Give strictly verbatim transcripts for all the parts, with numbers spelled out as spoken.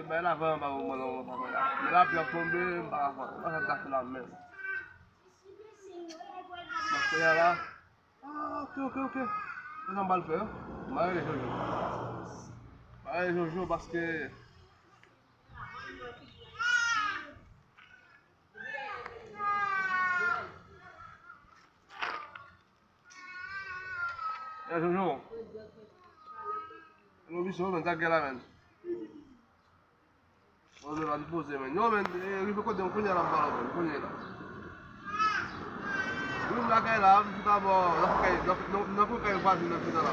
Bay la vrèman pa bon mwen non, papa la. Men lapli ap tonbe, m pa ka fè, m pa ka fè la menm. Donk, kounye a la, ah, ok, ok, ok. Mwen sa m pral fè, m a rele Jojo. M a rele Jojo paske Ya Jojo. Yo, biso, men, sa k gen la, men. Yo, men, pa di poze, men. Yo, men, e, rive kote m kounye a la, m pale, men, kounye a la. Wi, m lakay la, m chita bò, nan kay, nan, nan, nan kay vwazen nan chita la.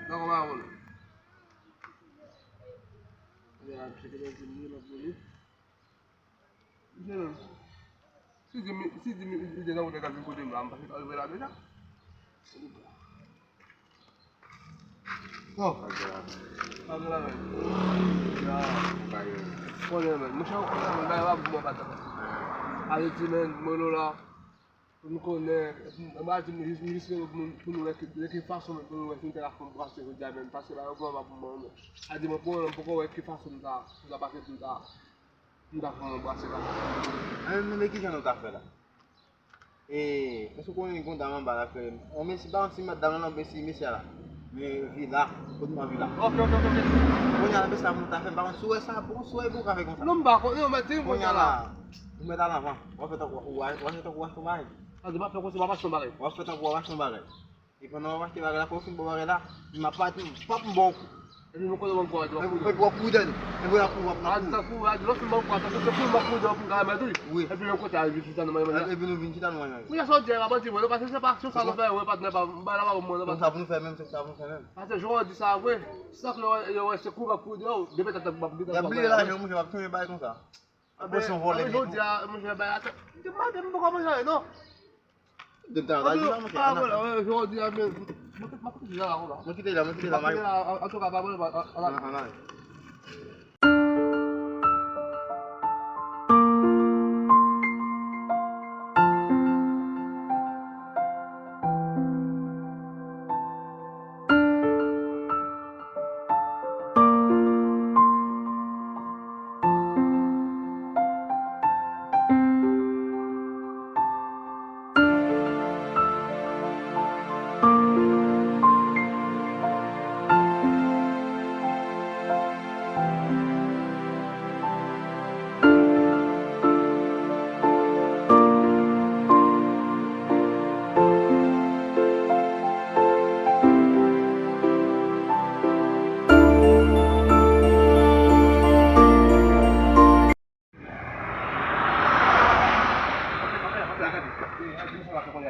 Nan kòman a woule. Ya, cheke nan zim li, nan zim li. Misye menm. Si di mi, si di mi, li te nan wout la, l ap vin kote m la, m pa fèk rive la deja. Bon. Pa gen la, men. Ya. Konnen, men. Monchè, ou konnen, men, bagay la pou mwen pa t. Ale di, men, mwen la. Pou nou konnen, m pa di m jis, m jis rele pou nou, pou nou wè ki, de ki fason pou nou wè si nou ta ka fè yon brase jodi a menm, paske bagay yo vrèman pa pou mwen, men. A di mwen, pou mwen, m poko wè ki fason m ta, m ta pase pou m ta, m ta fè yon brase la. An, men, men, men ki jan nou ka fè la? E, èske w konnen gen yon dam anba la k rele m? On mesye, pa yon ti madanm, non, mesye, mesye a la. Men vila, kote m an vila. Ok, ok, ok, ok. Kounye a la, mesye a monte afè m, pa konn si w wè sa bon, si w wè pou w ka fè konsa. Non, m pa konn, non, men di m kounye a la. Ou mèt al anvan. W ap fè tankou w, w ap fè tankou w achte yon bagay. Sa di m ap fè konsa, m ap achte yon bagay. W ap fè tankou w ap achte yon bagay. E pandan w ap achte bagay la, fò w fin ba w bagay la, m ap pati, m p ap ba w kou. Epi nou konnen w ap kouri, w ap kouri. Epi w ap kouri dèyè nou. Epi w ap kouri, w ap kouri. A di tankou, a di lè w fin ba w kou, atò se, se pou m ap kouri dèyè w pou m ka remèt wi. Wi. Epi yon kote a vin chita nan manyen manyen. Epi nou vin chita nan manyen manyen. Wi, sa w di a, pa manti vre, non, paske se pa aksyon sa nou fè, wi, patnè, pa, bagay la pa pou mwen, non, patnè. Se konsa pou nou fè menm, se konsa pou nou fè menm. Paske jan w di sa vre, sa k lè yo wè se kou m ap kouri dèyè w, depi tèt m ap, depi tèt m ap. Bliye lajan, monchè, w ap tounen bagay konsa. Anben, anben jodi a, monchè, bay atè. M te mande m poko manje anyen non. Depi talè la, di la, monchè, ah, vwala, wè, jodi a, men, mwen kite, mwen kite la, la, la. Mwen kite la, mwen kite la, mwen kite la, antouka, pa pwoblèm, an, an, an, an.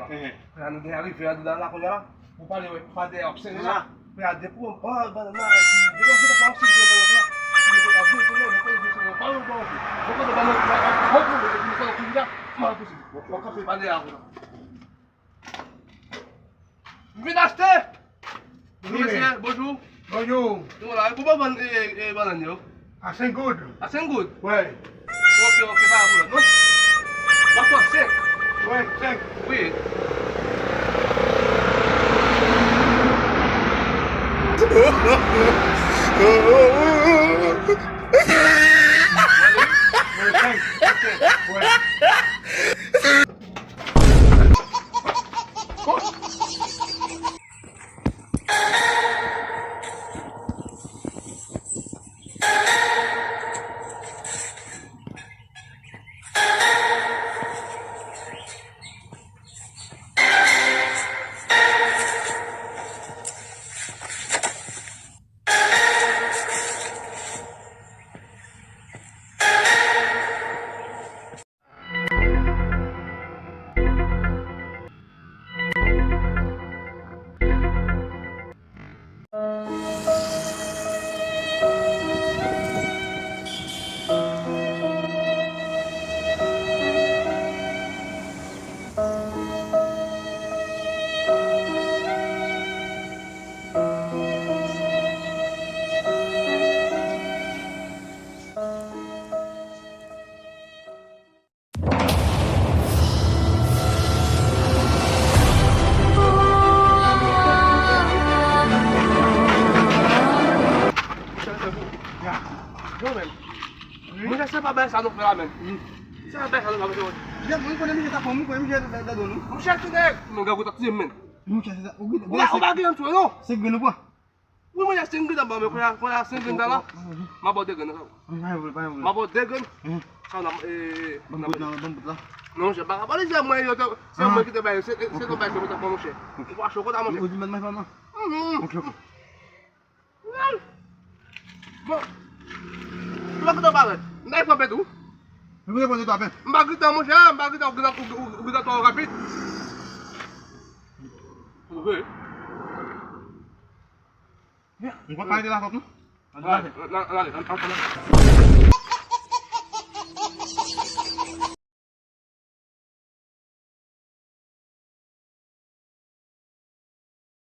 Kounye a nou gen arive andidan la, kounye a la. Ou pale wè pa dèyè w ap sere la. Kounye a depi w pran bannann nan, epi depi w fè pa w sere bannann nan, epi nou konn ap vin kounye a, nou konn vin sere pa yon bon kou. Nou konn bannann nan ap gwo kounye, epi nou konn kounye a, kòman posib? W ap kanpe pa dèyè a kounye a. M vin achte! Bonjou, mesye, bonjou. Bonjou. Nou la, e kòman vann, e, e, bannann yo? A senk goud. A senk goud? Wi. Ok, ok, pa pwoblèm, non. W ap pran senk? Wi, senk. Wi. Wi, senk. Wi. Non, men. Mwen, se pa bay sa nou fè la, men. Se pa bay sa nou fè la, men. Mwen konnen misye ta fò, mwen konnen misye ta dò nou. Mwen chèche nèg. Mwen gagou ta tiye, men. Mwen chèche sa. Ou gade, ou pa gen antou, non. Se grenn ou pran. Wi, mwen chèche grenn anba, men kounye a, kounye a, se grenn la. M a ba w de grenn, non. Pa gen pwoblèm, pa gen pwoblèm. M a ba w de grenn. Sa nan, eh, ban m bout la, ban m bout la. Non, se pa ka pale, se mwen, yo te, se mwen ki te bay, se, se te bay, se kontan, monchè. Ou pa cho kontan, monchè. Ou di mwen, mwen, mwen. Ok, ok. Bon. Ou pa gentan parèt. M ta pran pèt ou. Ou pa gentan parèt. M pa gentan, monchè, m pa gentan, ou gentan, ou, ou, ou gentan twò rapid. Ou vle? M pa pale de la fòt, non? Ann ale, ann ale, ann ale.